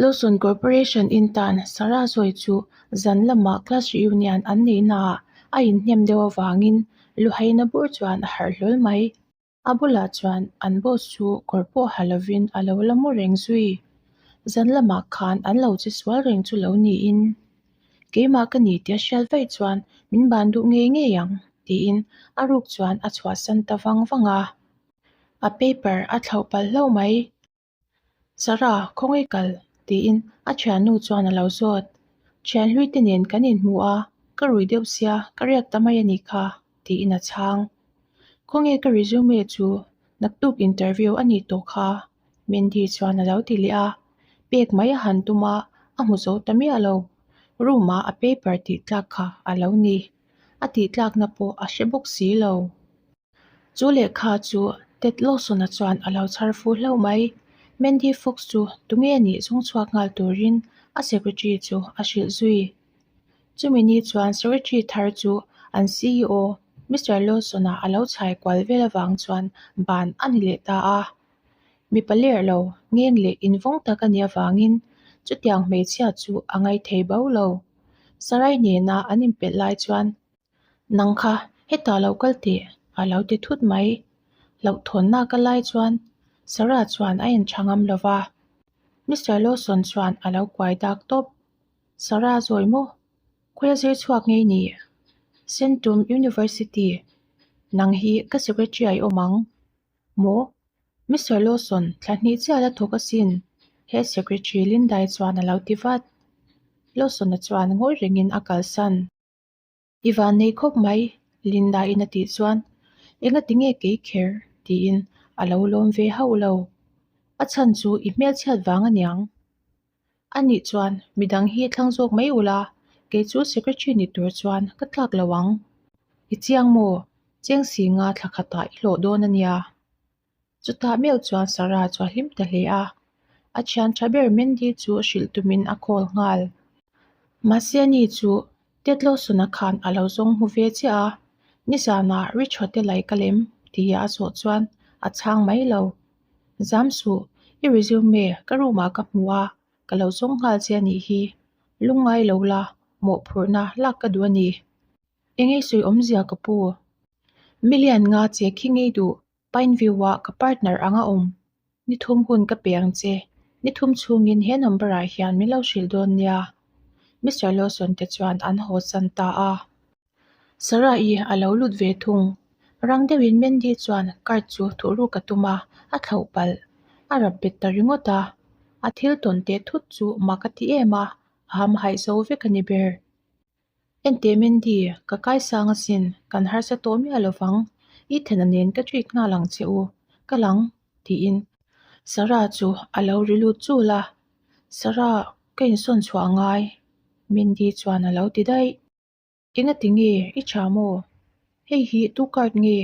Lawson Corporation intern Sarah Zoe chu zan lamah class reunion an neihnaah a inhnem deuh avangin luhaina bur chuan a harh hlawl mai. A bulah chuan an boss chu kawr pawh ha lovin a lo la mu reng zui. Zan lamah khan an lo che sual reng chu lo niin, Keimah ka ni tia hriat vaih chuan min ban duh ngei ngei ang, tiin a ruk chuan a chhuahsan ta vang vang a. A paper a thlauh palh hlauh mai. Sarah, khawngaih kal? tiin a thiannu chuan a lo zawt. Thianhlui te nen kan inhmu a, ka rui deuh sia, ka riak ta mai a nih kha, tiin a chhang. Khawnge ka resume chu naktuk interview a nih tawh kha, Mandy chuan a lo ti leh a. Pek mai a han tum a, a hmu zo ta miah lo. Room ah a paper tih tlak kha a lo ni. A tih tlakna pawh a hre bawk si lo. Chu lehkha chu Ted Lawson-a chuan a lo chhar fu hlauh mai. Mandy Fox chu tunge nih zawng chhuak nghal turin a secretary chu a hrilh zui. Chumi ni chuan secretary thar chu an CEO Mister Lawson-a a lo chhai kual vel avang chuan ban a ni leh ta a. Mipa lerh lo, ngeng leh invawng tak a nih avangin chutiang hmeichhia chu a ngaithei bo lo. Sarai nena an inpelh lai chuan Nang kha hetah lo kal teh a lo ti thut mai. Hlauhthawnna ka lai chuan Sarah chuan a en tha ngam lo va. Mister Lawson chuan a lo kuai dak tawp. Sarah zawi maw? Khawi a zir chhuak ngei ni? Centum University nang hi ka secretary a i awm ang maw? Mister Lawson thla hnih chiah la thawk asin he secretary Lindai chuan a lo ti vat. Lawson-a chuan ngawi rengin a kalsan. I van nei khawp mai, Linda in a tih chuan enga ti nge kei kher tiin a lo lawm ve hauh lo. A chhan chu i hmelchhiat vang aniang. A nih chuan midang hi thlang zawk mai ula, kei chu secretary ni tur chuan ka tlak lo ang. I chiang maw? Cheng si nga thla khatah i hlawh dawn ania. Chutah meuh chuan Sarah chu a hlim ta hle a, a thian tha ber Mandy chu hrilh tumin a call nghal. Mahse ani chu Ted Lawson-a khan a lo zawng hmu ve chiah a, nizanah Rich Hotel-a i kal em? tia a zawh chuan a chhang mai lo. Zam suh, i resume ka room-ah ka hmu a, ka lo zawng nghal che a nih hi. Lungngai lo la, mawhphurhna lak ka duh a ni. Eng ei sawi awmzia ka pu? Million nga che khi ngei duh. Pine View-ah ka partner ang a awm. Ni thum hun ka pe ang che. Ni thum chhungin he number-ah hian min lo hrilh dawn nia. Mister Lawson te chuan an haw san ta a. Sarah-i a lo lut ve thung. Rang deuhin Mandy chuan card chu thuhruk a tum a, a thlauh palh. A rap bet ta ringawt a. A thil tawn teh thut chu mak a ti em a, a hamhaih zo vek a ni ber. Enteh Mandy, ka kaisang asin, kan harsa tawh miah lo vang, Ethan-a nen ka treat nghal ang che u, ka lang, tiin Sarah chu a lo ri lut chul a, Sarah, ka insawn chhuah a ngai, Mandy chuan a lo ti daih. Engati nge, i tha maw? Hei hi tu card nge?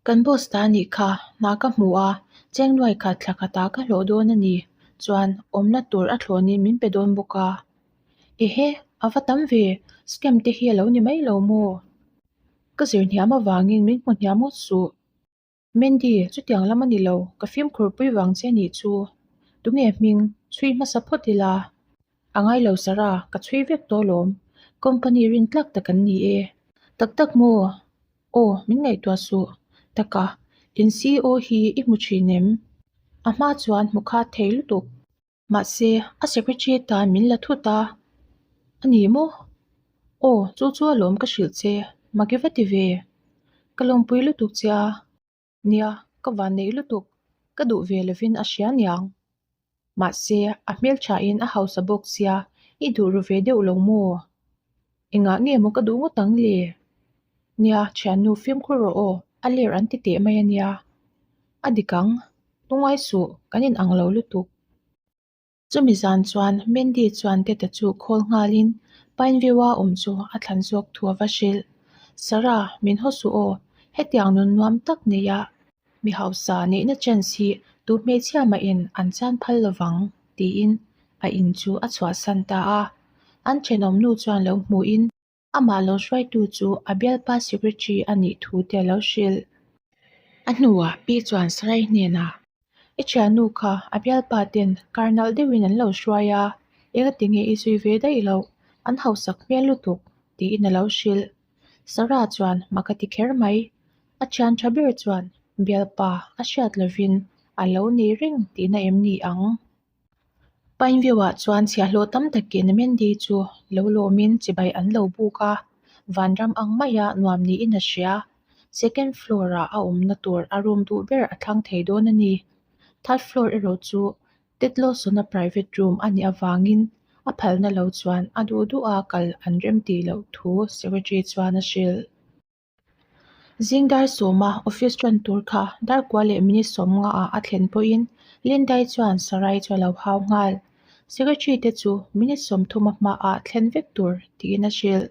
Kan boss ta anih kha, hna ka hmu a, cheng nuai khat thla khatah ka hlawh dawn a ni, chuan awmna tur a thlawnin min pe dawn bawk a. Ehe, a va tam ve, scam te hi a lo ni mai lo maw? Ka zir hniam avangin min hmu hniam ngawt suh. Mandy, chutiang lam a ni lo, ka fimkhur pui vang che nih chu. Tunge hming, chhui hmasa phawt ila. A ngai lo Sarah, ka chhui vek tawh alawm. Company rin tlak tak an ni e. Tak tak maw? Aw, min ngaihtuah suh. Taka, in CEO hi i hmu thin em? A hma chuan hmu kha thei lutuk. Mahse, a secretary tan min la thut a. A ni maw? Aw, chu chu alawm ka hrilh che. Maki va ti ve. Ka lawmpui lutuk che a. Nia, ka van neih lutuk. Ka duh ve lovin a hria niang. Mahse, a hmelthain a hausa bawk sia, i duh ru ve deuh lo maw? Engah nge maw ka duh ngawt ang le? Nia, thiannu fimkhur rawh aw, a ler an ti teh mai a nia. A dik ang, hnungai suh, kan in ang lo lutuk. Chumi zan chuan Mandy chuan Teta chu call nghalin Pine View-a awm chu a thlan zawk thu a va hrilh. Sarah, min haw suh aw, hetiang nun nuam tak neia mi hausa neihna chance hi tu hmeichhia mahin an chan phal lovang, tiin a in chu a chhuahsan ta a. An thenawmnu chuan lo hmuhin Amah lo hruaitu chu a bialpa secretary a nih thu te a lo hrilh. A hnuah Pi chuan Sarai hnenah. I thiannu kha a bialpa ten kar nalh deuhin an lo hruai a, engati nge i zui ve daih loh, an hausak hmel lutuk, tiin a lo hrilh. Sarah chuan mak a ti kher mai. A thian tha ber chuan bialpa a hriat lovin a lo nei reng tihna em ni ang? Pine View-ah chuan chhiahhlawh tam takin Mandy chu lo lawmin chibai an lo buk a, vanram ang maia nuam niin a hria. Second floor-ah a awmna tur a room duh ber a thlang thei dawn a ni. Third floor erawh chu Ted Lawson-a private room a nih avangin a phalna lo chuan a duh duha kal an remtih loh thu secretary chuan a hrilh. Zing dar sawma office tan tur kha dar kua leh minute sawmnga ah a thlen pawhin Lindai chuan Sarai chu a lo hau nghal. Secretary te chu minute sawmthuma hmaah thlen vek tur tiin a hrilh.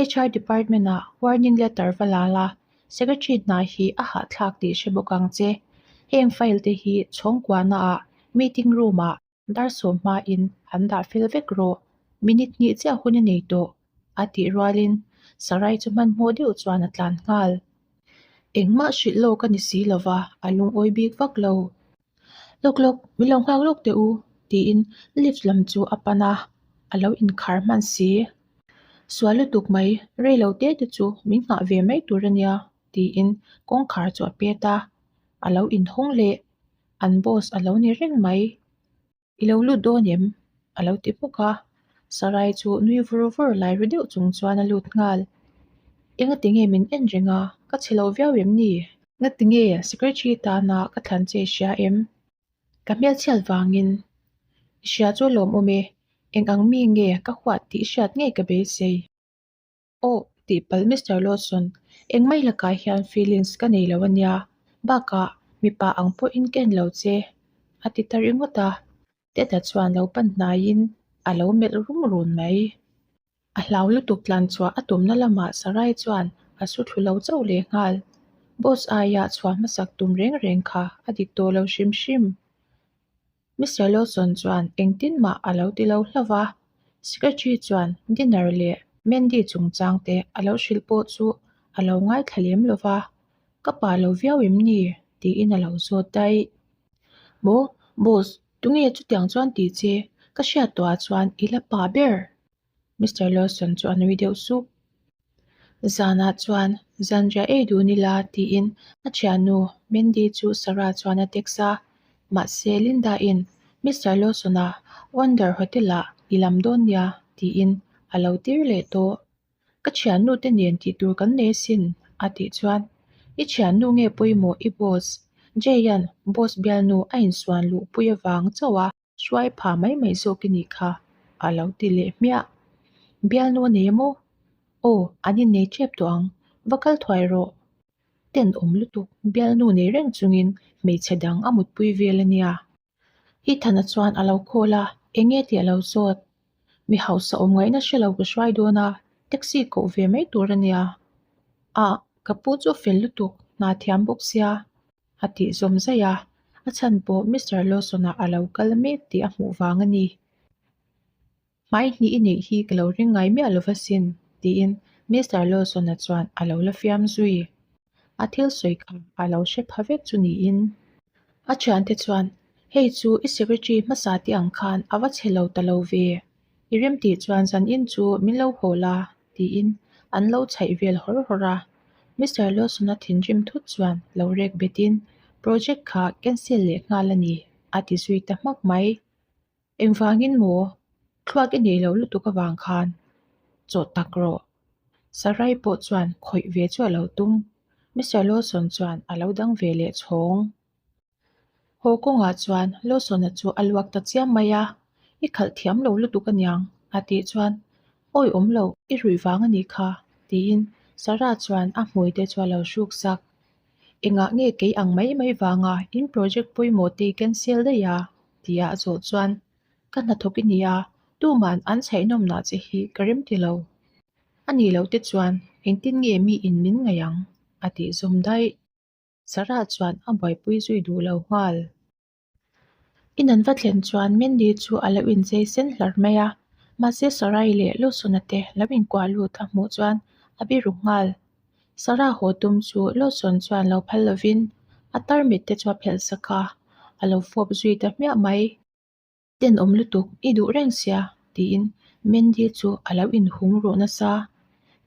HR department ah warning letter va la la, secretary hna hi a hahthlak tih hre bawk ang che. Heng file te hi chhawngkuahna ah meeting room ah Dar sawm hmain han dah fel vek rawh, minute hnih chiah hun i nei tawh, a tih rualin Sarai chu hmanhmawh deuh chuan a tlan nghal. Engmah hrilh lawk a ni si lova, a lungawi bik vak lo. Lawk lawk, min lo nghak lawk teh u, tiin lift lam chu a pan a, a lo inkhar hman si. Sual lutuk mai, rei lo te te chu min nghah ve mai tur a nia, tiin kawngkhar chu a pet a, a lo inhawng leh. An boss a lo ni reng mai. I lo lut dawn em? A lo ti bawk a. Sarai chu nui vur vur lai ru deuh chung chuan a lut nghal. Engati nge min en reng a, ka chhe lo viau em ni? Ngati nge secretary tana ka thlan che i hria em? Ka hmelchhiat vangin i hria chu a lawmawm e, eng ang mi nge ka huat tih i hriat ngei ka beisei. Aw, tihpalh Mister Lawson, engmai lakah hian feelings ka nei lo a nia, bakah mipa ang pawhin ka en lo che, a ti ta ringawt a. Ted-a chuan lo pan hnaiin a lo melh rum run mai. A hlau lutuk tlan chhuah a tumna lamah Sarai chuan a su thlu lo chauh leh nghal. Boss aia chhuah hmasak tum reng reng kha a dik tawh lo hrim hrim. Mister Lawson chuan engtin mah a lo ti lo hlauh va, Secretary chuan dinner leh Mandy chungchang te a lo hrilh pawh chu a lo ngaithla lem lo va, Ka pa lo viau em ni? tiin a lo zawt daih. Maw, boss, tunge chutiang chuan tih che? Ka hriat tawhah chuan i la pa ber. Mister Lawson chu a nui deuh sup. Zanah chuan zanriah ei dun ila tiin a thiannu Mandy chu Sarah chuan a text a, mahse Linda-in Mister Lawson-a Wonder Hotel-ah i lam dawn nia tiin a lo tir leh tawh. Ka thiannu te nen tih tur kan nei asin a tih chuan I thiannu nge pawimawh i boss? Jay-a'n boss bialnu a insuan luhpui avang chauh a. Hruai pha mai mai zawk i nih kha, a lo ti leh hmiah. Bialnu a nei a maw? Aw, an innei tep tawh ang, va kal thuai rawh. Tenawm lutuk, bialnu nei reng chungin hmeichhe dang a mutpui vel a nia. Ethan-a chuan a lo call a, eng nge tih a lo zawt. Mi hausa awm ngaihna hre lo ka hruai dawn a, taxi koh ve mai tur a nia. Ah, ka pu chu fel lutuk, hna thiam bawk sia. A tih zawm zaih a, a chhan pawh Mister Lawson-a a lo kal mek tih a hmuh vang a ni. Hmai hnih i neih hi ka lo ring ngai miah lo va sin, tiin Mister Lawson-a chuan a lo la fiam zui. A thil sawi kha a lo hre pha vek chu niin. A thiante chuan, Hei chu i secretary hmasa te ang khan a va chhe lo ta lo ve. I remtih chuan zanin chu min lo haw la, tiin an lo chhaih vel hawr hawr a. Mister Lawson-a thinrim thut chuan lo rek betin project kha cancel leh nghal a ni, a ti zui ta hmak mai. Engvangin maw? Thluak i nei lo lutuk avang khan chawh tak rawh. Sarai pawh chuan khawih ve chu a lo tum. Mister Lawson chuan a lo dang ve leh chhawng. Haw kawngah chuan Lawson-a chu a luak ta chiam mai a, I khalh thiam lo lutuk aniang, a tih chuan, Awi awm lo, i ruih vang a nih kha, tiin Sarah chuan a hmui te chu a lo hruk sak. Engah nge kei ang mai mai vanga in project pawimawh te i cancel daih a? tia a zawh chuan, Ka hnathawk i nia, tuman an chhaihnawmnah che hi ka rem ti lo. A nih loh te chuan engtin nge mi in min ngaih ang? a tih zawm daih. Sarah chuan a buaipui zui duh lo nghal. In an va thlen chuan Mandy chu a lo inchei sen hlar mai a, mahse Sarai leh Lawson-a te lo inkuah lut a hmuh chuan a biru nghal. Sarah haw tum chu Lawson chuan lo phal lovin a tarmit te chu a phelh sak a. a lo fawp zui ta hmiah mai. Tenawm lutuk, i duh reng sia, tiin Mandy chu a lo inhum ruh nasa.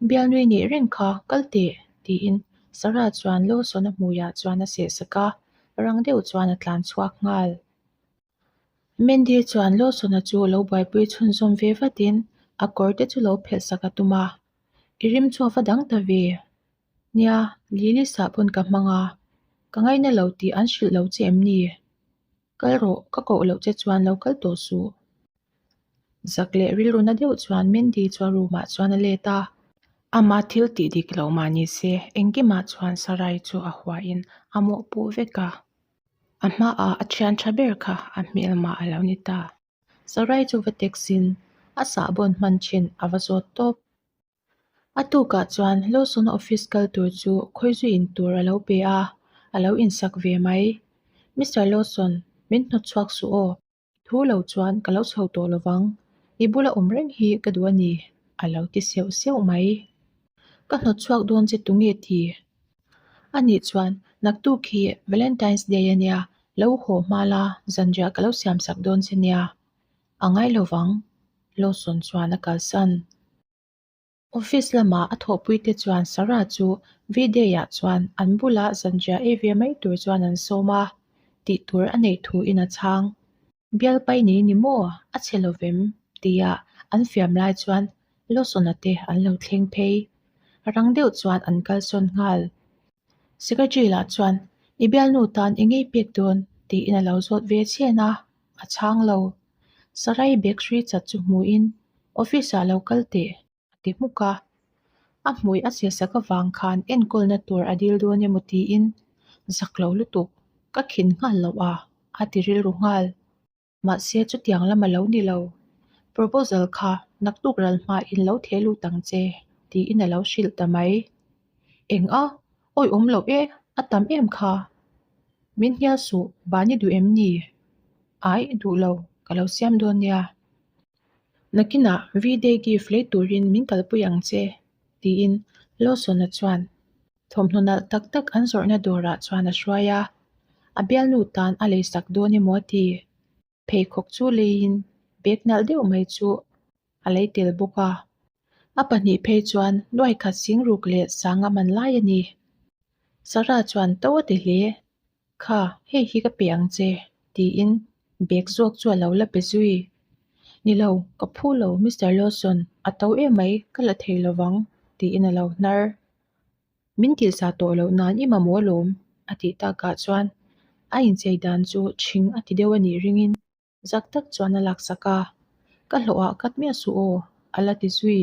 Bialnui neih reng kha kal teh, tiin Sarah chuan Lawson-a hmuiah chuan a sehsak a, rang deuh chuan a tlan chhuak nghal. Mandy chuan Lawson-a chu lo buaipui chhunzawm ve vatin a kawr te chu lo phelh sak a tum a, I rim chu a va dang ta ve. Nia, Lily sahbawn ka hmang a, ka ngaina lo tih an hrilh lo che em ni? Kal rawh, ka koh loh che chuan lo kal tawh suh. Zak leh rilru na deuh chuan Mandy chu a room ah chuan a let a. Ama thil tih dik loh mah ni se, engkimah chuan Sarai chu a huahin a mawhpuh vek a. A hmaah a thian tha ber kha a hmelmah a lo ni ta. Sarai chu va text-in a sahbawn hman thin a va zawt tawp. A tukah chuan Lawson office kal tur chu khawizui in tur a lo pe a, a lo insak ve mai. Mister Lawson, min hnawt chhuak suh aw. Thu lo chuan ka lo chho tawh lovang. I bula awm reng hi ka duh a ni, a lo ti seuh seuh mai. Ka hnawt chhuak dawn che tunge ti? Anih chuan naktuk hi Valentine's Day a nia, lo haw hma la zanriah ka lo siam sak dawn che nia. A ngai lovang, Lawson chuan a kalsan. Office lama a thawhpuite chuan Sarah chu V-Day-ah chuan an bula zanriah ei ve mai tur chuan an sawm a, tih tur a neih thuin a chhang. Bialpai nei ni maw? A chhe lo vem? tia an fiam lai chuan Lawson-a te an lo thleng phei. Rang deuh chuan an kalsawn nghal. Secretary lah chuan, I bialnu tan i ngei pek dawn? tiin a lo zawt ve chhen a, a chhang lo. Sarai bag hrui chat chu hmuin, Office-ah lo kal teh, a ti hmuk a. A hmui a chhiatsak avang khan enkawlna tur a dil dawn emaw tiin, Zak lo lutuk, ka khin nghal loh a, a ti rilru nghal. Mahse chutiang lam a lo ni lo. Proposal kha naktuk ral hmain lo theh lut ang che, tiin a lo hrilh ta mai. Eng a? Awi awm loh e, a tam em kha. Min hnial suh, ban i duh em ni? Ai, duh lo, ka lo siam dawn nia. Nakinah V-Day gift lei turin min kalpui ang che, tiin Lawson-a chuan thawmhnaw nalh tak tak an zawrhna dawrah chuan a hruai a. A bialnu tan a leisak dawn emaw a ti. Pheikhawk chu leiin bag nalh deuh mai chu a lei tel bawk a. A pahnih phei chuan nuai khat singruk leh sanga man lai a ni. Sarah chuan to a ti hle. Kha, hei hi ka pe ang che, tiin bag zawk chu a lo la pe zui. Ni lo, ka phu lo, Mister Lawson, a to emai, ka la thei lovang, tiin a lo hnar. Min tilsa tawh loh nan i mamawh alawm, a tih takah chuan a inchei dan chu ṭhing a ti deuh a nih ringin zak tak chuan a laksak a, Ka hlawhah kat miah suh aw, a la ti zui.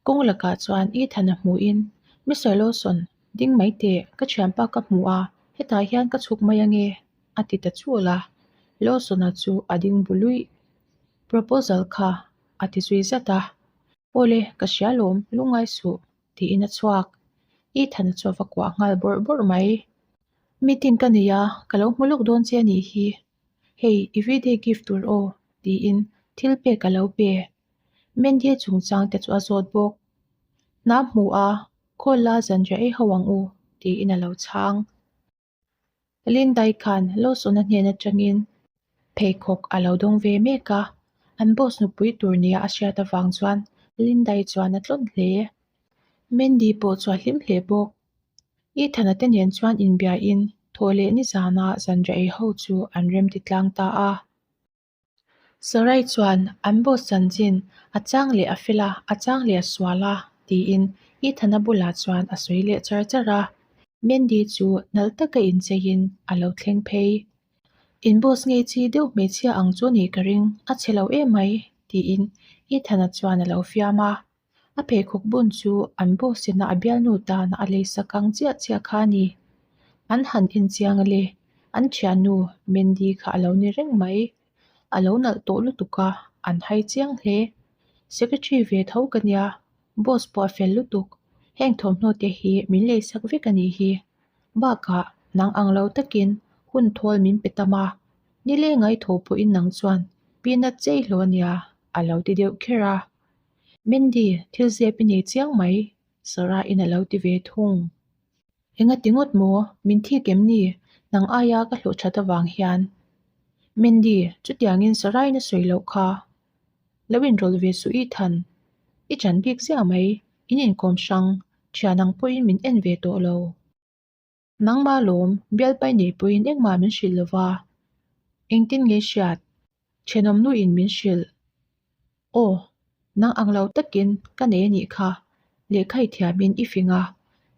Kawng lakah chuan Ethan a hmuhin, Mister Lawson, ding mai teh, ka thianpa ka hmu a, hetah hian ka chhuk mai ange, a ti ta chul a. Lawson-a chu a ding bu luih. Proposal kha, a ti zui zat a. Awle, ka hria lawm, lungngai suh, tiin a chhuak. Ethan-a chu a va kuah nghal bawrh bawrh mai. Meeting ka nei a, ka lo hmu lawk dawn che a nih hi. Hei, i V-day gift tur aw, tiin thil pek a lo pe. Mendie chungchang te chu a zawt bawk. Hna hmu a, call la zanriah ei ho ang u, tiin a lo chhang. Lindai khan Lawson-a hnen atangin pheikhawk a lo dawng ve mek a, an boss nupui tur nia a hriat avang chuan Lindai chuan a tlawn hle. Mandy pawh chu a hlim hle bawk. Ethan-a te nen chuan inbiain thawh leh nizana zanriah ei ho chu an remti tlang ta a. Sarai chuan an boss chanchin a chang leh a fel a, a chang leh a sual a tiin Ethan-a bulah chuan a sawi leh char char a. Mandy chu nalh taka incheiin a lo thleng phei. In boss ngei chi deuh hmeichhia ang chu nih ka ring, a chhe lo emai tiin Ethan-a chuan a lo fiam a. A pheikhawk bun chu an boss ina a bialnu tana a leisak ang chiah chiah kha a ni. An han enchiang a le, an thiannu Mandy kha a lo ni reng mai. A lo nalh tawh lutuk a, an hai chiang hle. Secretary ve tho ka nia, boss pawh a fel lutuk. Heng thawmhnaw te hi min leisak vek a nih hi. Bakah nang ang lo takin hun thawl min pe tam a, nileng tho pawhin nang chuan peanut chei hlawh a nia, a lo ti deuh kher a. Mindy, thil zep i nei chiang mai, Sarah-in a lo ti ve thung. Enga ti ngawt maw? Min thik em ni? Nang aia ka hlawh that avang hian. Mandy, chutiangin Sarah-in a sawi loh kha. Lo inrawlh ve suh i than. I chan bik ziah mai, in inkawm hrang, thian ang pawhin min en ve tawh lo. Nangmah lawm, bialpai nei pawhin engmah min hrilh lo va. Engtin nge hriat? Thenawm nuin min hrilh. Aw, nang ang lo takin ka nei a nih kha. Lehkha i thiamin i fing a,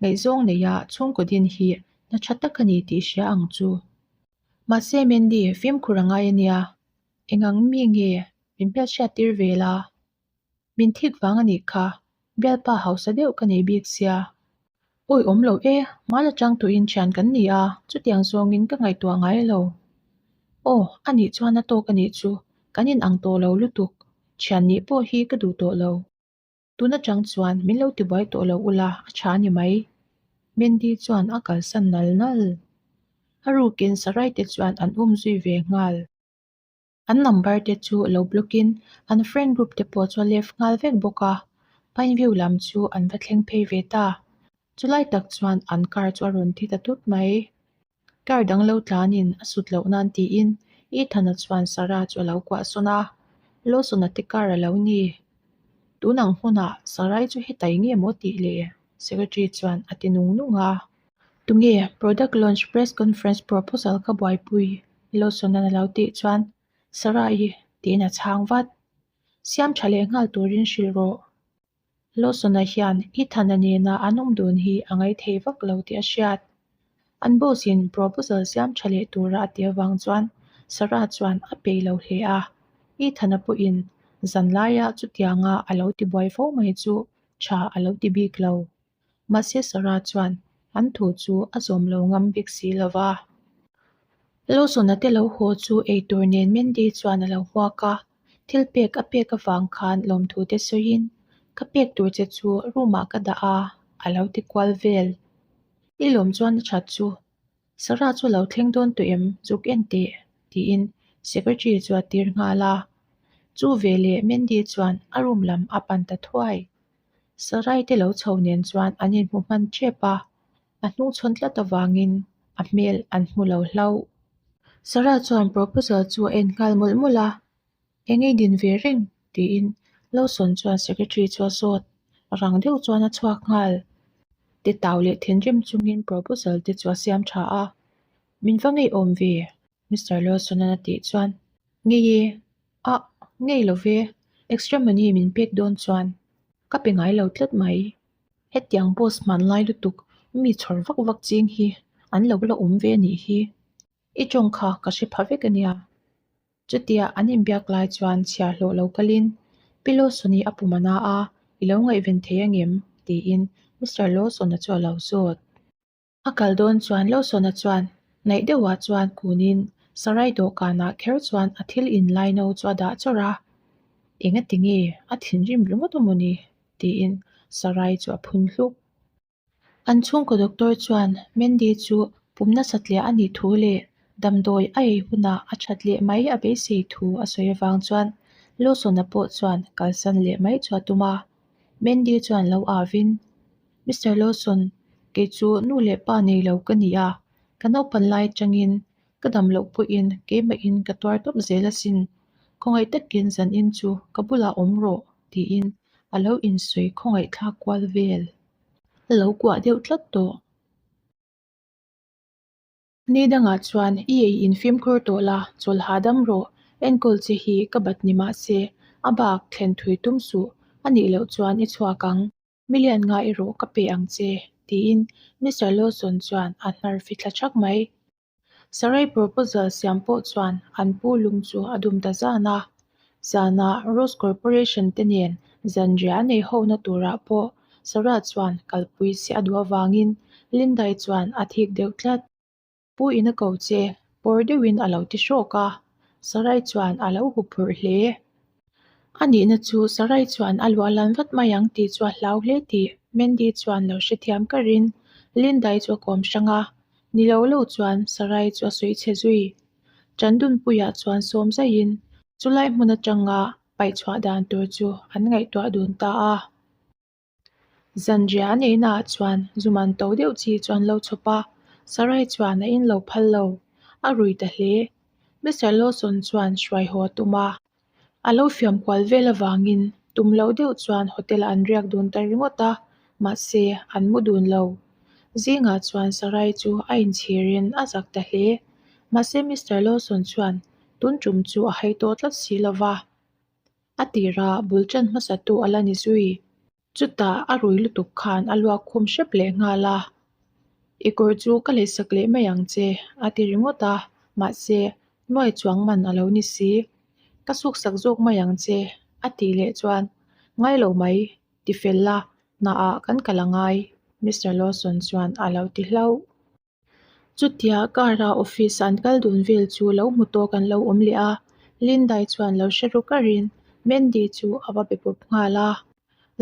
ngaihzawng neia chhungkaw din hi na tha tak a ni tih hria ang chu. Mahse Mandy, fimkhur a ngai a nia. Engang mi nge min hmelhriat tir ve la? Min thik vang a nih kha, bialpa hausa deuh ka nei bik sia. Awi awm lo e, hmala chang tuin thian kan ni a, chutiang zawngin ka ngaihtuah ngai lo. Aw, a nih chuan a tawk a nih chu, kan in ang tawh lo lutuk, thian nih pawh hi ka duh tawh lo. Tun atang chuan min lo tibuai tawh lo ula a tha a ni mai. Mandy chuan a kalsan nal nal. A rukin Sarai te chuan an um zui ve nghal. An number te chu lo block in an friend group te pawh chu a left nghal vek bawk a, Pine View lam chu an va thleng phei ve ta. Chulai tak chuan an car chu a rawn thi ta tut mai. Car dang lo tlanin a sut loh nan tiin Ethan-a chuan Sarah chu a lo kuah sawn a, Lawson-a te car a lo ni. Tun ang hunah Sarai chu hetai nge maw tih le? Secretary chuan a ti nung nung a. Tunge product launch press conference proposal ka buaipui? Lawson-a'n a lo tih chuan Sarah-i tiin a chhang vat. Siam tha leh nghal turin hrilh rawh. Lawson-a hian Ethan-a nena an awm dun hi a ngaithei vak lo tih a hriat. An boss-in proposal siam tha leh tura a ti avang chuan Sarah chuan a peih lo hle a. Ethan-a pawhin zan laia chutianga a lo tibuai fo mai chu tha a lo ti bik lo. Mahse Sarah chuan an thu chu a zawm lo ngam bik si lo va. Lawson-a te lo haw chu eitur nen Mandy chuan a lo hmuak a, thil pek a pek avang khan lawmthu te sawiin, Ka pek tur che chu room-ah ka dah a, a lo ti kual vel. I lawm chuan a that chu. Sarah chu lo thleng dawn tawh em zuk en teh? tiin secretary chu a tir nghal a. Chu veleh Mandy chuan a room lam a pan ta thuai. Sarai te lo chho nen chuan an inhmu hman tep a, a hnungchhawn tlat avangin a hmel an hmu lo hlauh. Sarah chuan proposal chu a en nghal mawlh mawlh a, Eng ei din ve reng? tiin Lawson chuan secretary chu a zawt. Rang deuh chuan a chhuak nghal. Ti tau leh thinrim chungin proposal te chu a siam tha a, Min va ngeiawm ve? Mister Lawson-a'n a tih chuan, Ngei e, ah, ngei lo ve, extra money min pek dawn chuan ka pe ngai lo tlat mai. Hetiang boss hmanlai lutuk mi chhawr vak vak ching hi an lo la awm ve anih hi. I tawng kha ka hre pha vek ania. Chutia an inbiak lai chuan chhiar hlawh lo kalin, Pi Lawson-i a pum a na a, i lo ngaihven thei angem? tiin Mister Lawson-a chu a lo zawt. A kal dawn chuan Lawson-a chuan naih deuhah chuan kunin Sarai dawhkanah kher chuan a thil inlai no chu a dah chawrh a, Engati nge a thinrim ringawt a mawni? tiin Sarai chu a phun hluk. An chhungkaw doctor chuan Mandy chu pum nasa tliah a nih thu leh damdawi a ei hunah a that leh mai a beisei thu a sawi avang chuan Lawson-a pawh chuan kalsan leh mai chu a tum a. Mandy chuan lo avin, Mister Lawson, kei chu nu leh pa nei lo ka ni a, ka naupan lai atangin ka dam loh pawhin keimahin ka tuar tawp zel asin, khawngaih takin zanin chu ka bulah awm rawh tiin a lo insawi khawngaih thlak kual vel. A lo kuah deuh tlat tawh. Ni dangah chuan i ei in fimkhur tawh la, chawl hahdam rawh, enkawl che hi ka bat ni mah se, a bak thlen thui tum suh, a nih loh chuan i chhuak ang. Million nga erawh ka pe ang che, tiin Mister Lawson chuan a hnar fithla thak mai. Sarai proposal siam pawh chuan an pu lung chu a dum ta zan a. Zanah Rose Corporation te nen zanriah a nei hona turah pawh Sarah chuan kalpui se a duh avangin Lindai chuan a thik deuh tlat. Pu in a ko che, pawr deuhin a lo ti hrawk a, Sarai chuan a lo huphurh hle. A nihna chu Sarai chuan a luah lan vat mai ang tih chu a hlau hle tih Mandy chuan lo hrethiam karin Lindai chu a kawm hrang a, ni lo lo chuan Sarai chu a sawi chhe zui. Chandunpuiah chuan sawm zaihin chulai hmun atanga paihchhuah dan tur chu an ngaihtuah dun ta a. Zanriah an einaah chuan zu man to deuh chi chu an lo chhawp a. Sarai chuan a in lo phal lo. A rui ta hle. Mister Lawson chuan hruai haw a tum a. A lo fiam kual vel avangin tum loh deuh chuan hotel ah an riak dun ta ringawt a, mahse an mu dun lo. Zingah chuan Sarai chu a inchhirin a zak ta hle. Mahse Mister Lawson chuan tun tum chu a hai tawh tlat si lo va. A tira bul ṭan hmasatu a la ni zui. Chutah a rui lutuk khan a luak khum hrep leh nghal a, I kawr chu ka leisak leh mai ang che a ti ringawt a, mahse nuai chuang man a lo ni si. Ka suksak zawk mai ang che a tih leh chuan ngai lo mai ti fel la, hnaah kan kal a ngai Mister Lawson chuan a lo ti hlauh. Chutia car a office an kal dun vel chu lo hmu tawk an lo awm leh a, Lindai chuan lo hre ru karin Mandy chu a va be pawp nghal a,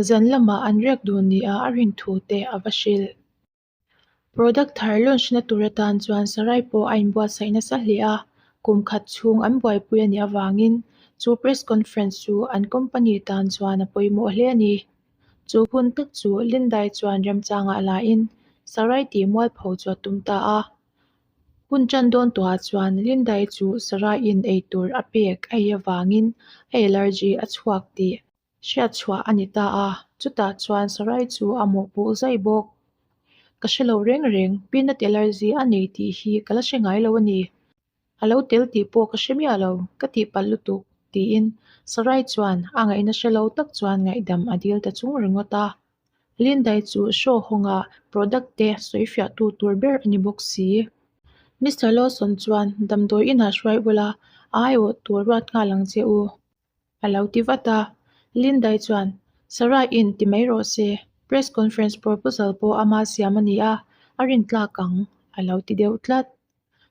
zan lamah an riak dun nia a rin thu te a va hrilh. Product thar launch na tur atan chuan Sarai pawh a inbuatsaih nasa hle a, kum khat chhung an buaipui a nih avangin chu press conference chu an company tan chuan a pawimawh hle a ni. Chu hun tak chu Lindai chuan remchangah lain Sarai tih mualpho chu a tum ta a. Hun ṭan dawn tawhah chuan Lindai chu Saraiin eitur a pek a ei avangin a allergy a chhuak tih hriatchhuah a ni ta a. Chutah chuan Sarai chu a mawhpuh zai bawk. Ka hre lo reng reng, peanut allergy a nei tih hi ka la hre ngai lo a ni. A lo tel tih pawh ka hre miah lo, ka tihpalh lutuk, tiin Sarai chuan a ngaihna hre lo tak chuan ngaihdam a dil ta chung ringawt a. Lindai chu show hawnga product te sawi fiah tu tur ber a ni bawk si. Mister Lawson chuan damdawi inah hruai ula, a aiawh tur ruat nghal ang che u. A lo ti vat a, Lindai chuan, Sarah in ti mai rawh se, press conference proposal pawh ama siam a ni a, a rintlak ang, a lo ti deuh tlat.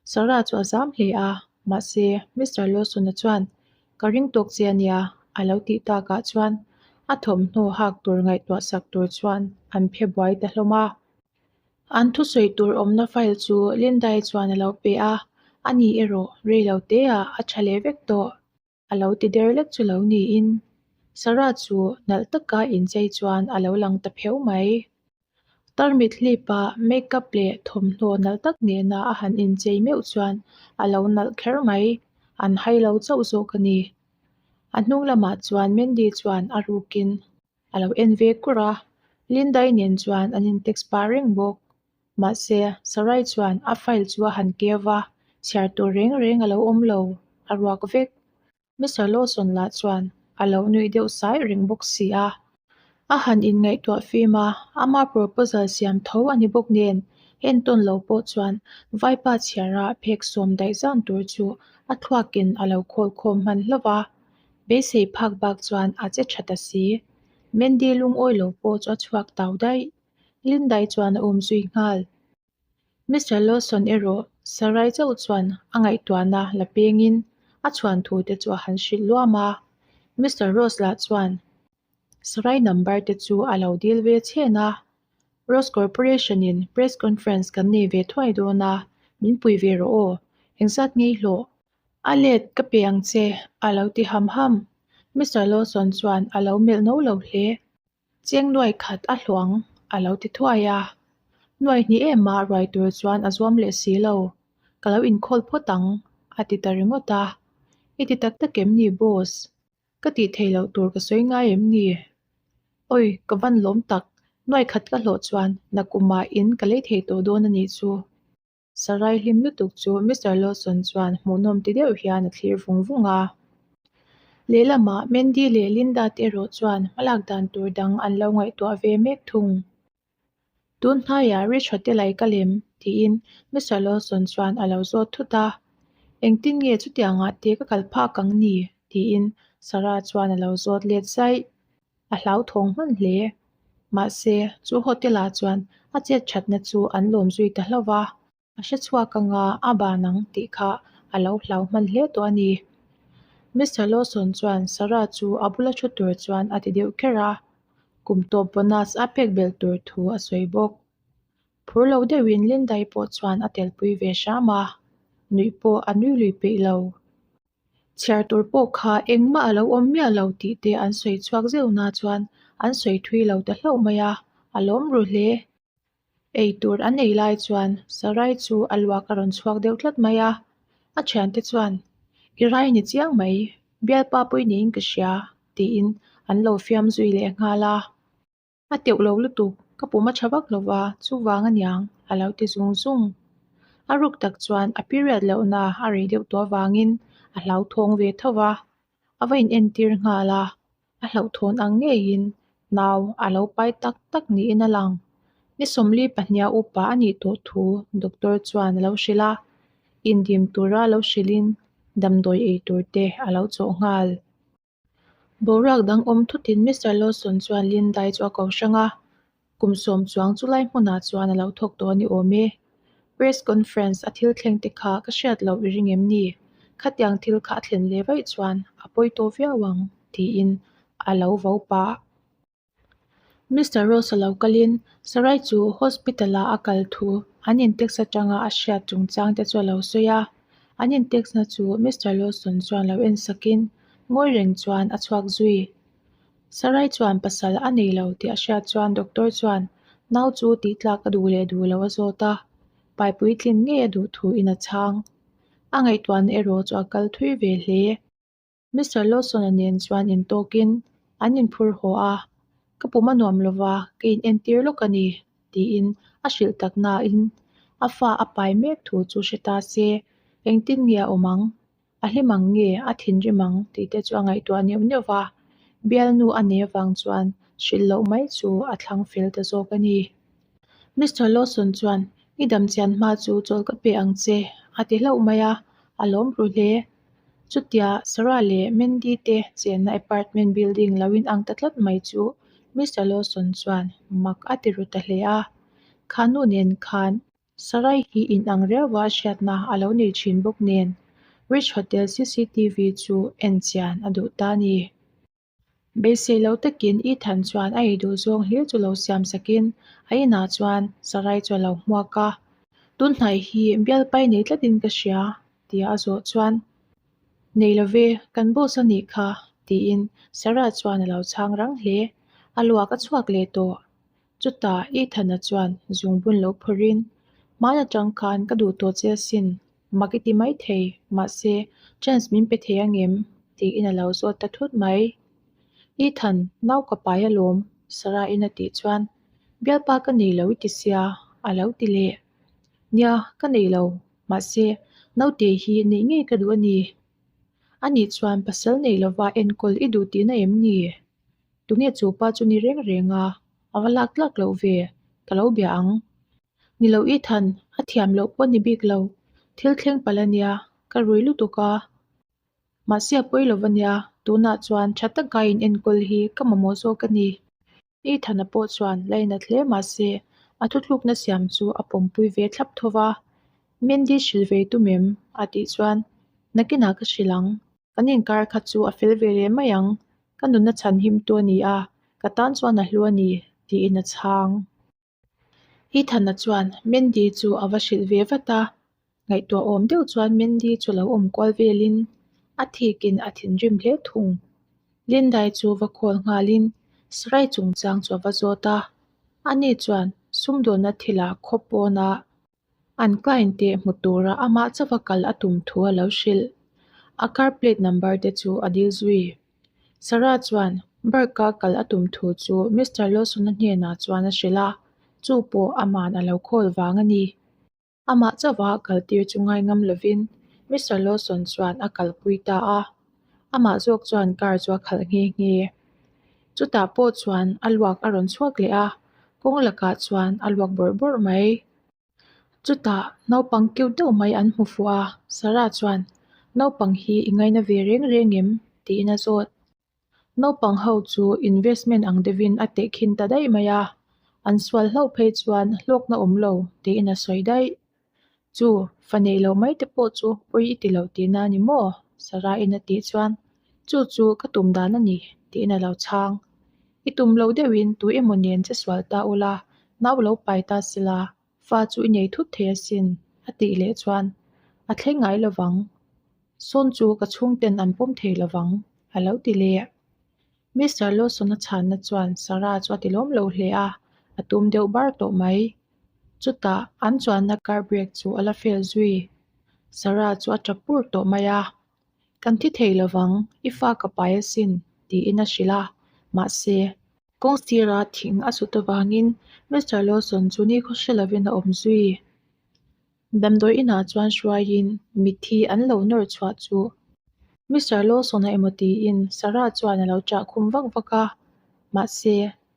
Sarah chu a zam hle a, mahse Mister Lawson-a chuan, Ka ring tawk che a nia, a lo tih takah chuan a thawmhnaw hak tur ngaihtuah sak tur chuan an phe buai ta hlawm a. An thusawi tur awmna file chu Lindai chuan a lo pe a, ani erawh rei lo teah a tha leh vek tawh. A lo ti der lek chu lo niin Sarah chu nalh taka inchei chuan a lo lang ta pheuh mai. Tarmit hlipa makeup leh thawmhnaw nalh tak nena a han inchei meuh chuan a lo nalh kher mai, an hai lo chauh zawk a ni. A hnung lamah chuan Mandy chuan a rukin a lo en ve kur a, Lindai nen chuan an in text pah reng bawk. Mahse, Sarai chuan a file chu a han keu a, chhiar tur reng reng a lo awm lo, a ruak vek. Mister Lawson lah chuan a lo nuih deuh sai reng bawk si a. A han inngaihtuah fim a, ama proposal siam tho a ni bawk nen, entawn lo pawh chuan vaipa chhiara phek sawm daih zan tur chu a thluakin a lo khawl khawm hman hlauh a. Beisei phak bak chuan a che tha ta si. Mandy lungawi lo pawh chu a chhuak tau daih. Lindai chuan a awm zui nghal. Mister Lawson erawh Sarai chauh chuan a ngaihtuahna la pengin a chhuan thu te chu a han hrilh luam a. Mister Ross lah chuan Sarai number te chu a lo dil ve chhen a. Ross Corporation in press conference kan nei ve thuai dawn a, min pui ve rawh aw, engzat ngei hlawh? A let ka pe ang che, a lo ti ham ham. Mister Lawson chuan a lo melh no lo hle. Cheng nuai khat a hluang a lo ti thuai a, nuai hnih em a ruai tur chuan a zuam leh si lo, ka lo inkhawl phawt ang a ti ta ringawt a, I ti tak tak em ni boss? Ka tih theih loh tur ka sawi ngai em ni? Awi ka van lawm tak, nuai khat ka hlawh chuan nakumah in ka lei thei tawh dawn a nih chu. Sarai hlim lutuk chu Mister Lawson chuan hmuhnawm ti deuh hian a thlir vung vung a. Lehlamah Mandy leh Linda te erawh chuan hmalak dan tur dang an lo ngaihtuah ve mek thung. Tun hnaiah Rich Hotel ah i kal em? tiin Mister Lawson chuan a lo zawt thut a. Engtin nge chutiangah te ka kal phak ang ni? tiin Sarah chuan a lo zawt let zaih. A hlauthawng hman hle. Mahse, chu hotel-ah chuan a chet thatna chu an lawm zui ta hlauh va, a hre chhuak anga a ban ang tih kha a lo hlau hman hle tawh a ni. Mister Lawson chuan Sarah chu a bula thu tur chuan a ti deuh kher a, kum tawp bonus a pek belh tur thu a sawi bawk. Phur lo deuhin Lindai pawh chuan a telpui ve hram a, nuih pawh a nui lui peih lo. Chhiar tur pawh kha engmah a lo awm miah lo tih te an sawi chhuak zeuh na chuan an sawi thui lo ta hlauh mai a, a lawm ru hle. Eitur an ei lai chuan Sarai chu a luak a rawn chhuak deuh tlat mai a, a thiante chuan, I rai ni chiang mai, bialpa pawh i niin ka hria, tiin an lo fiam zui leh nghal a. A teuh lo lutuk, ka pum a tha vak lo va, chuvang aniang, a lo ti zung zung. A ruk tak chuan a period lohna a rei deuh tawh avangin a hlauthawng ve tho va, a va inentir nghal a, a hlauhthawn ang ngeiin nau a lo pai tak tak niin a lang. Ni sawmli pahniha upa a nih tawh thu doctor chuan a lo hrilh a, indim tura lo hrilhin damdawi ei tur te a lo chawh nghal. Boruak dang awm thutin Mister Lawson chuan Lindai chu a ko hrang a, kum sawm chuang chu lai hmunah chuan a lo thawk tawh a ni awm e. Press conference a thil thleng te kha ka hriat loh i ring em ni? Khatiang thil kha a thlen leh vaih chuan a pawi tawh viau ang, tiin a lo vo pah. Mister Ross a lo kalin Sarai chu hospital-ah a kal thu an in-text atanga a hriat chungchang te chu a lo sawi a. An in-text-na chu Mister Lawson chuan lo en sakin ngawi reng chuan a chhuak zui. Sarai chuan pasal a nei lo tih a hriat chuan doctor chuan nau chu tih tlak a duh leh duh lo a zawt a, pai puitlin ngei a duh thu in a chhang. A ngaihtuahna erawh chu a kal thui ve hle. Mister Lawson-a nen chuan intawkin an inphur haw a, Ka pum a nuam lova, ka inentir lawk a ni, tiin a hrilh tak nain a fa a pai mek thu chu hre ta se, engtin nge a awm ang? A hlim ang nge a thinrim ang tih te chu a ngaihtuah neuh neuh va, bialnu a nei avang chuan hrilh loh mai chu a thlang fel ta zawk a ni. Mister Lawson chuan, I dam chian hma chu chawl ka pe ang che, a ti hlauh mai a, a lawm ru hle. Chutia Sarah leh Mandy te chenna apartment building lo in ang ta tlat mai chu Mister Lawson chuan mak a ti ru ta hle a. Kha nu nen khan Sarai hi inang riauva hriatna a lo nei thin bawk nen Rich Hotel cctv chu en chian a duh ta a ni. Beisei lo takin Ethan chuan a ei duh zawng hlir chu lo siam sakin a inah chuan Sarai chu a lo hmuak a. Tunhnai hi bialpai nei tlatin ka hria tia a zawh chuan Nei lo ve, kan boss a nih kha tiin Sarah chuan a lo chhang rang hle. A luak a chhuak leh tawh. Chutah Ethan-a chuan zungbun lo phawrhin, Hmai atang khan ka duh tawh che asin, mak i ti maithei, mahse chance min pe thei angem? tiin a lo zawt ta thut mai. Ethan, nau ka pai alawm, Sarah-in a tih chuan, Bialpa ka nei lo i ti sia, a lo ti leh. Nia, ka nei lo, mahse naute hi neih ngei ka duh a ni. Anih chuan pasal nei lova enkawl i duh tihna em ni? Tunge chu pa chu ni reng reng a, a va lak tlak loh ve, ka lo bia ang. Ni lo Ethan, a thiam loh pawh ni bik lo, thil thleng palh a nia, ka rui lutuk a. Mahse a pawi lo ania, tunah chuan tha taka in enkawl hi ka mamawh zawk a ni. Ethan-a pawh chuan lainat hle mahse a thuthlukna siam chu a pawmpui ve thlap tho va. Mandy hrilh ve tum em? a tih chuan, Nakinah ka hrilh ang. Kan inkar kha chu a fel ve leh mai ang, ka nunna chhan him tu a ni a, ka tan chuan a hlu a ni, tiin a chhang. Ethan-a chuan Mandy chu a va hrilh ve vat a, ngaihtuah awm deuh chuan Mandy chu lo awm kual velin a thikin a thinrim hle thung. Lindai chu va call nghalin Sarai chungchang chu a va zawt a, ani chuan sumdawnna thilah khaw pawnah An client te hmu tura amah chauha kal a tum thu a lo hrilh. A car plate number te chu a dil zui. Sarah chuan Burke-a kal a tum thu chu Mister Lawson-a hnenah chuan a hrilh a, chu pawh ama'n a lo call vang a ni. Amah chauha kal tir chu ngai ngam lovin Mister Lawson chuan a kalpui ta a, amah zawk chuan car chu a khalh nghe nghe. Chutah pawh chuan a luak a rawn chhuak leh a, kawng lakah chuan a luak bawrh bawrh mai. Chutah naupang keuh deuh mai an hmu fuh a, Sarah chuan, Naupang hi i ngaina ve reng reng em? tiin a zawt. Naupang ho chu investment ang deuhin a tehkhin ta daih mai a, an sual hlauh phei chuan hlawkna awm lo tiin a sawi daih. Chu, fa neih loh mai te pawh chu pawi i ti lo tihna a ni maw? Sarah-in a tih chuan, Chu chu ka tum dan a ni, tiin a lo chhang. I tum lo deuhin tu emaw nen che sual ta ula, nau lo pai ta sela, fa chu i nei thut thei asin, a tih leh chuan, A thleng ngai lovang. Sawn chu ka chhungten an pawm thei lovang, a lo ti leh. Mister Lawson-a chhanna chuan Sarah chu a ti lawm lo hle a, a tum deuh bar tawh mai. Chutah an chuanna car brake chu a la fail zui. Sarah chu a tap pur tawh mai a, Kan thi thei lovang, i fa ka pai asin, tiin a hrilh a. Mahse, kawng sira thing a sut avangin Mister Lawson chu nikhaw hre lovin a awm zui. Damdawi inah chuan hruaiin mitthi an lo nawr chhuah chu Mister Lawson-a emaw tiin Sarah chuan a lo chah khum vak vak a, mahse,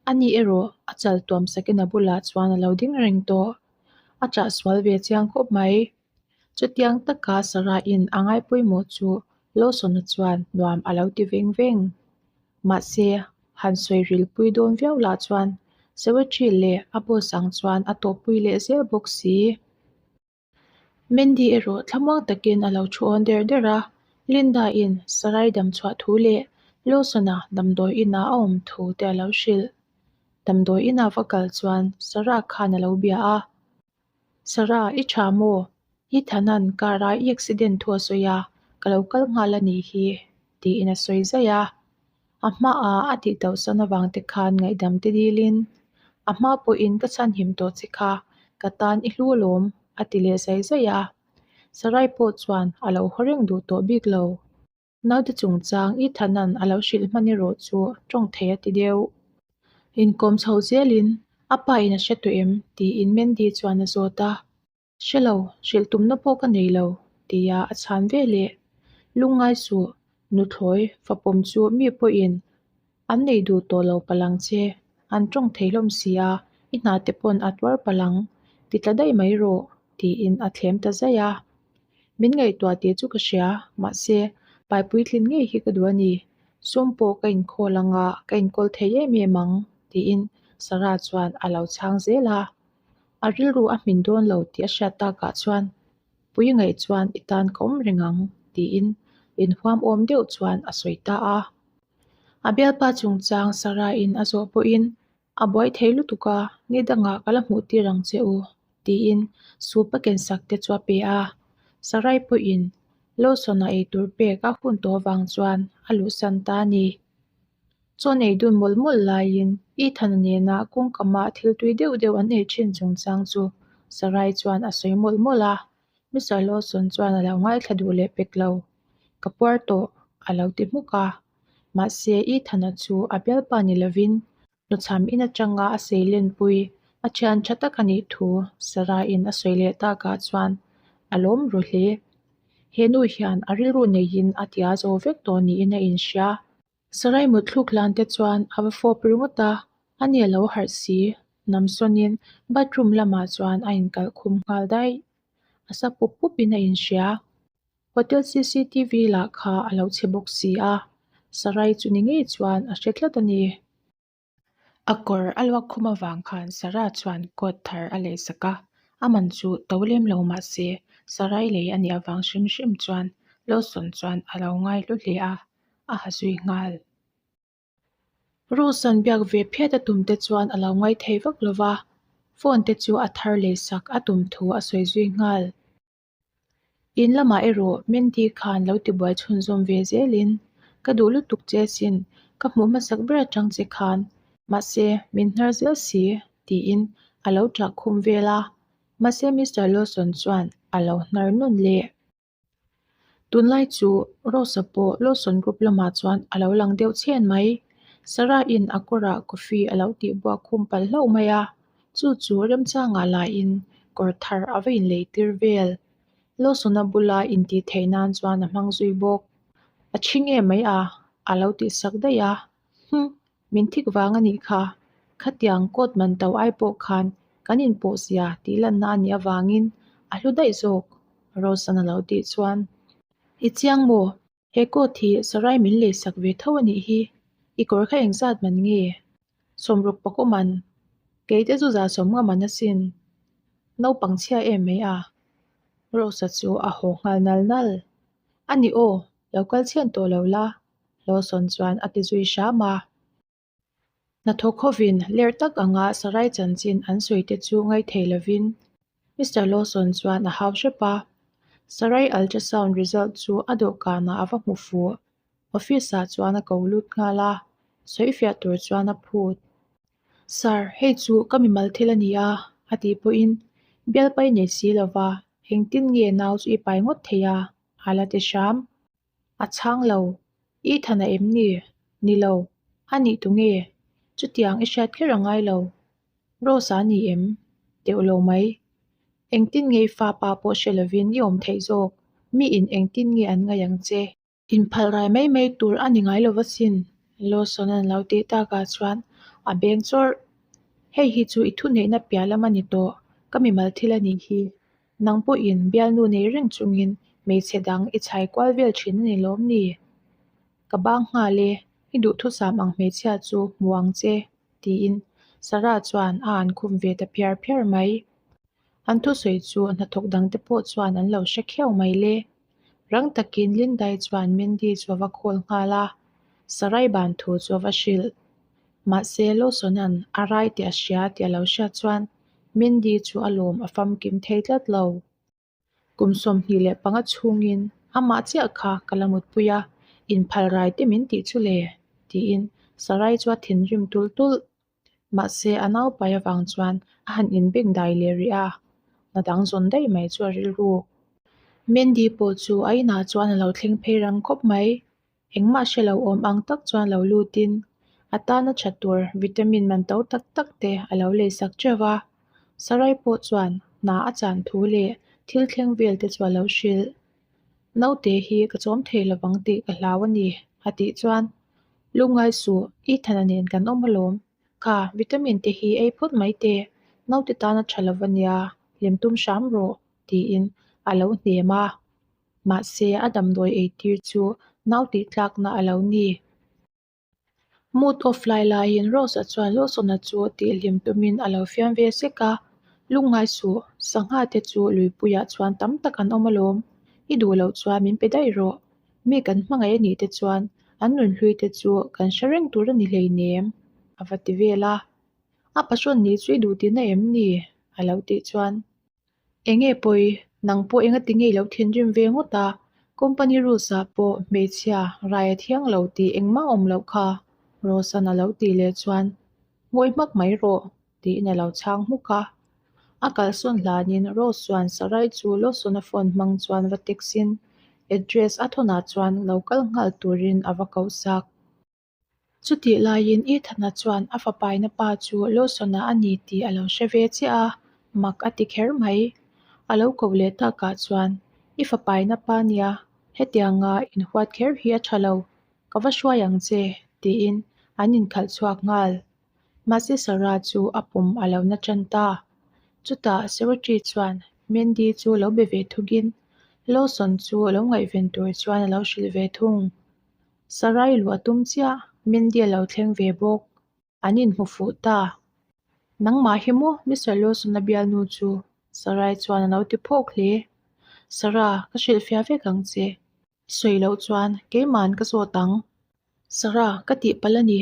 ani erawh a chal tuam sakin a bulah chuan a lo ding reng tawh. A chah sual ve chiang khawp mai. Chutiang taka Sarah-in a ngai pawimawh chu Lawson-a chuan nuam a lo ti veng veng. Mahse, han sawi rilpui dawn viau lah chuan Secretary leh a boss ang chuan a tawhpui leh zel bawk si. Mandy erawh thlamuang takin a lo thu awn der der a, Linda-in Sarai damchhuah thu leh Lawson-a damdawi inah a awm thu te a lo hrilh. Damdawi inah va kal chuan Sarah khan a lo bia a. Sarah, i tha maw? I Thanan car a i accident thu a sawi a, ka lo kal nghal a nih hi, tiin a sawi zaih a. A hmaah a tih tauhsan avang te khan ngaihdam te dilin, A hma pawhin ka chhanhim tawh che kha, ka tan i hlu alawm, a ti leh zai zaih a. Sarai pawh chuan a lo haw reng duh tawh bik lo. Naute chungchang i Thanan a lo hrilh hman erawh chu tawng thei a ti deuh. Inkawm chho zelin a pa in a hre tawh em? tiin Mandy chuan a zawt a. Hre lo, hrilh tumna pawh ka nei lo, tia a chhan ve leh. Lungngai suh, nuthlawi fapawm chu mi pawhin an nei duh tawh lo palang che, an tawng thei hlawm si a, i hna te pawn a tuar palang, ti tla daih mai rawh, tiin a thlem ta zaih a. Min ngaihtuah tih chu ka hria, mahse, pai puitlin ngei hi ka duh a ni. Sum pawh ka inkhawl anga ka inkawl thei em em ang, tiin Sarah chuan a lo chhang zel a. A rilru a hmin dawn lo tih a hriat takah chuan pui ngaih chuan i tan ka awm reng ang, tiin inhuam awm deuh chuan a sawi ta a. A bialpa chungchang Sarah-in a zawh pawhin A buai thei lutuk a, ni dangah ka la hmuh tir ang che u, tiin soup a ken sak te chu a pe a. Sarai pawhin Lawson-a eitur pek a hun tawh avang chuan a luhsan ta a ni. Chaw nei dun mawlh mawlh laiin Ethan-a nena kawngkama thil tui deuh deuh an ei thin chungchang chu Sarai chuan a sawi mawlh mawlh a. Mister Lawson chuan a lo ngaithla duh leh pek lo. Ka puar tawh, a lo ti hmuk a. Mahse, Ethan-a chu a bialpa ni lovin hnuchham in atanga a seilenpui a thian tha tak a nih thu Sarah-in a sawi leh takah chuan a lawm ru hle. He nu hian a rilru neiin a tia zo vek tawh niin a inhria. Sarai mutthluk hlan te chuan a va fawp ringawt a, a ni a lo harh si. Namsawnin bathroom lamah chuan a inkalh khum nghal daih. A sa pup pupin a inhria. Hotel cctv lah kha a lo chhe bawk si a, Sarai chu ni ngei chuan a hre tlat a ni. A kawr a luak khum avang khan Sarah chuan coat thar a lei sak a, a man chu to lem lo mah se Sarai lei a nih avang hrim hrim chuan Lawson chuan a lo ngai hlu hle a, a ha zui nghal. Rose an biak ve phiat a tum te chuan a lo ngai thei vak lo va, phone te chu a thar lei sak a tum thu a sawi zui nghal. In lamah erawh Mandy khan lo tibuai chhunzawm ve zelin, Ka duh lutuk che sin, ka hmuh hmasak ber atang che khan, mahse min hnar zel si, tiin a lo ṭah khum vel a. Mahse Mister Lawson chuan a lo hnar nawn leh. Tunlai chu Rosa pawh Lawson Group lamah chuan a lo lang deuh chhen mai. Sarah-in a kawrah coffee a lo tihbuak khum palh hlauh mai a. Chu chu remchangah laiin kawr thar a va inlei tir vel. Lawson-a bula intih theih nan chuan a hmang zui bawk. A ṭhing em mai a, a lo tih sak daih a. Hum, min thik vang a nih kha. Khatiang coat man to ai pawh khan kan inpawh zia tih lanna a nih avangin a hlu daih zawk, Rosan-a lo tih chuan. I chiang maw? He coat hi Sarai min lei sak ve tho a nih hi. I kawr kha engzat man nge? Sawmruk pakua man. Keite chu za sawm nga man asin. Naupang chhia em mai a. Rosa chu a haw nghal nal nal. A ni aw, lo kal chhian tawh lo la, Lawson chuan a ti zui hram a. Hnathawk hovin ler tak anga Sarai chanchin an sawi te chu ngaithei lovin Mister Lawson chuan a hau hrep a. Sarai ultrasound result chu a dawhkanah a va hmu fuh. Office ah chuan a ko lut nghal a, sawi fiah tur chuan a phut. Sir, hei chu ka mimal thil a ni a, a tih pawhin. Bialpa i nei si lova, engtin nge nau chu i pai ngawt thei a? a la ti hram. A chhang lo. I than a em ni? Ni lo. A nih tu nge? Chutiang i hriat kher a ngai lo. Rose a ni em? Teuh lo mai. Engtin nge i fa pa pawh hre lovin i awm theih zawk? Miin engtin nge an ngaih ang che? Inphalh rai mai mai tur a ni ngai lo va sin, Lawson an lo tih takah chuan a beng chawrh. Hei hi chu i thuneihna piah lam a ni tawh, ka mimal thil a nih hi. Nang pawhin bialnu nei reng chungin hmeichhe dang i chhai kual vel thin a ni lawm ni? Ka bang nghal e, i duhthusam ang hmeichhia chu hmu ang che, tiin Sarah chuan a an khum ve ta phiar phiar mai. An thusawi chu hnathawk dangte pawh chuan an lo hre khiau mai le. Rang takin Lindai chuan Mandy chu a va call nghal a, Sarai ban thu chu a va hrilh. Mahse, Lawson-a'n a rai tih a hria tih a lo hriat chuan Mandy chu a lawm a famkim thei tlat lo. Kum 25 chhungin amah chiah kha ka la mutpui a, inphal rai te min tih chu le? tiin Sarai chu a thinrim tulh tulh. Mahse, a naupai avang chuan a han inbeng dai leh rih a, hna dang zawn daih mai chu a rilru. Mandy pawh chu a inah chuan a lo thleng phei rang khawp mai. Engmah hre lo awm ang tak chuan lo lutin a tana tha tur vitamin man to tak tak te a lo lei sak teuh va. Sarai pawh chuan hna a chan thu leh thil thleng vel te chu a lo hrilh. Naute hi ka chawm thei lovang tih ka hlau a ni, a tih chuan Lungngai suh, Ethan-a nen kan awm alawm. Kha, vitamin te hi ei phawt mai teh, naute tana tha lo va nia, hlim tum hram rawh, tiin a lo hnem a. Mahse, a damdawi eitir chu nau tih tlakna a lo ni. Mood off lai laiin Rose-a chuan Lawson-a chu tihhlim tumin a lo fiam ve sek a, Lungngai suh, sangha te chu luipuiah chuan tam tak an awm alawm, i duh loh chuan min pe daih rawh. Mi kan hmangaih a nih te chuan an nunhlui te chu kan hre reng tur a ni hleinem, a va ti vel a. A passion nih chu i duh tihna em ni? a lo tih chuan Enge pawi, nang pawh engati nge i lo thinrim ve ngawt a, company rules ah pawh hmeichhia rai a thiang lo tih engmah awm loh kha, Rosan a lo tih leh chuan ngawi hmak mai rawh tiin a lo chhang hmuk a. A kalsawn hlanin Rose chuan Sarai chu Lawson-a phone hmang chuan va text in address a thawnah chuan lo kal nghal turin a va koh sak. Chutih laiin Ethan-a chuan a fapaina pa chu Lawson-a a ni tih a lo hre ve chiah a, mak a ti kher mai. A lo koh leh takah chuan, I fapaina pa nia, hetianga inhuat kher hi a tha lo, ka va hruai ang che, tiin an inkhalh chhuak nghal. Mahse Sarah chu a pum a lo na tan ta. Chutah Secretary chuan Mandy chu lo be ve thugin Lawson chu lo ngaihven tur chuan a lo hrilh ve thung. Sarai luh a tum chiah, Mandy a lo thleng ve bawk. An inhmu fuh ta. Nangmah hi maw Mister Lawson-a bialnu chu? Sarai chuan a lo ti phawk hle. Sarah, ka hrilhfiah vek ang che. I sawi loh chuan keima'n ka zawt ang. Sarah, ka tihpalh a ni.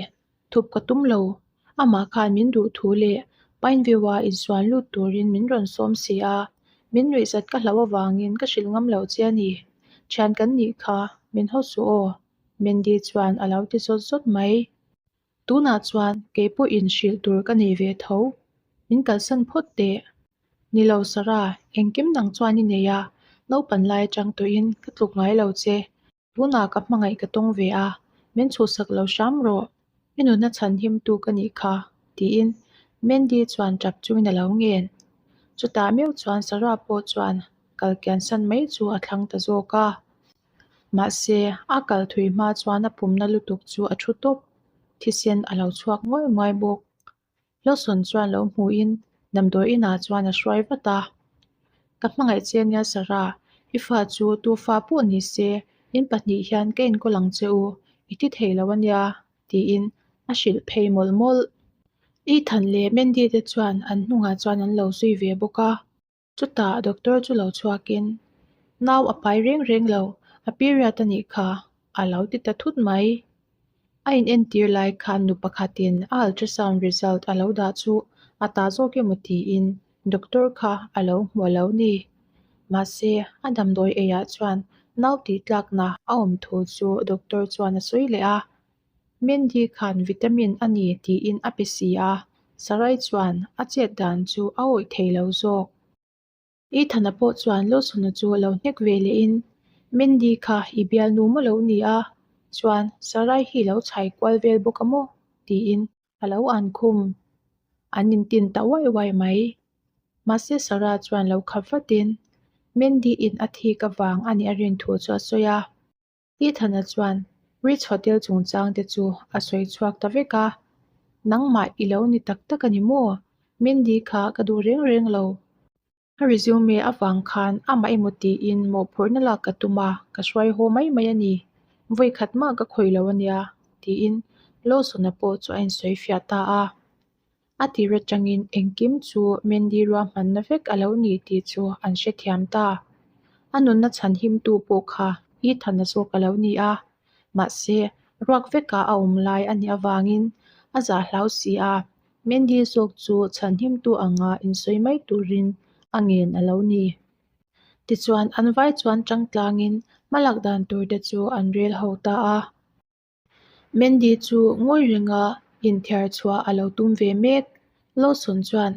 Thup ka tum lo. Amah khan min duh thu leh Pineview-a insuan lut turin min rawn sawm si a, min nuihzat ka hlauh avangin ka hrilh ngam loh che a ni. Thian kan nih kha, min haw suh aw, Mandy chuan a lo ti zawt zawt mai. Tunah chuan kei pawhin hrilh tur ka nei ve tho. Min kalsan phawt teh. Ni lo Sarah, engkim nang chuan i nei a, naupan lai atang tawhin ka tluk ngai lo che. Tunah ka hmangaih ka tawng ve a, min chhuhsak lo hram rawh, i nunna chhan himtu ka nih kha, tiin Mandy chuan tap chungin a lo ngen. Chutah meuh chuan Sarah pawh chuan kal kiansan mai chu a thlang ta zawk a. Mahse, a kal thui hma chuan a pumna lutuk chu a thu tawp, thisen a lo chhuak nguai nguai bawk. Lawson chuan lo hmuhin damdawi inah chuan a hruai vat a. Ka hmangaih che nia Sarah, i fa chu tu fa pawh ni se, in pahnih hian ka enkawl ang che u, i ti thei lo a nia, tiin a hrilh phei mawlh mawlh. Ethan leh Mandy te chuan an hnungah chuan an lo zui ve bawk a. Chutah doctor chu lo chhuakin, Nau a pai reng reng lo, a period a nih kha, a lo ti ta thut mai. A inentir lai khan nu pakhatin a ultrasound result a lo dah chu a ta zawk emaw tiin doctor kha a lo hmu a lo ni. Mahse, a damdawi eiah chuan nau tih tlakna a awm thu chu doctor chuan a sawi leh a. Mandy khan vitamin a ni tiin a pe si a, Sarai chuan a chet dan chu a awih thei lo zawk. Ethan-a pawh chuan Lawson-a chu lo hnek ve lehin, Mandy kha i bialnu maw lo ni a? Chuan Sarai hi lo chhai kual vel bawk a maw? tiin a lo an khum. An intin ta uai uai mai. Mahse Sarah chuan lo khap vatin, Mandy-in a thik avang a nih a rin thu chu a sawi a. Ethan-a chuan Ritz Hotel chungchang te chu a sawi chhuak ta vek a, Nangmah i lo ni tak tak a ni maw? Mandy kha ka duh reng reng lo. A resume avang khan amah emaw tiin mawhphurhna lak ka tum a, ka hruai haw mai mai a ni. Vawi khat mah ka khawih lo a nia, tiin Lawson-a pawh chu a insawi fiah ta a. A tir atangin engkim chu Mandy ruahmanna vek a lo ni tih chu an hrethiam ta. A nunna chhan himtu pawh kha Ethan-a zawk a lo ni a, mahse ruak veka a awm lai a nih avangin a zah hlau si a, Mandy zawk chu chhan himtu anga insawi mai turin a ngen a lo ni. Tichuan an vai chuan tangtlangin hmalak dan tur te chu an rel ho ta a. Mandy chu ngawi renga inthiar chhuah a lo tum ve mek. Lawson chuan,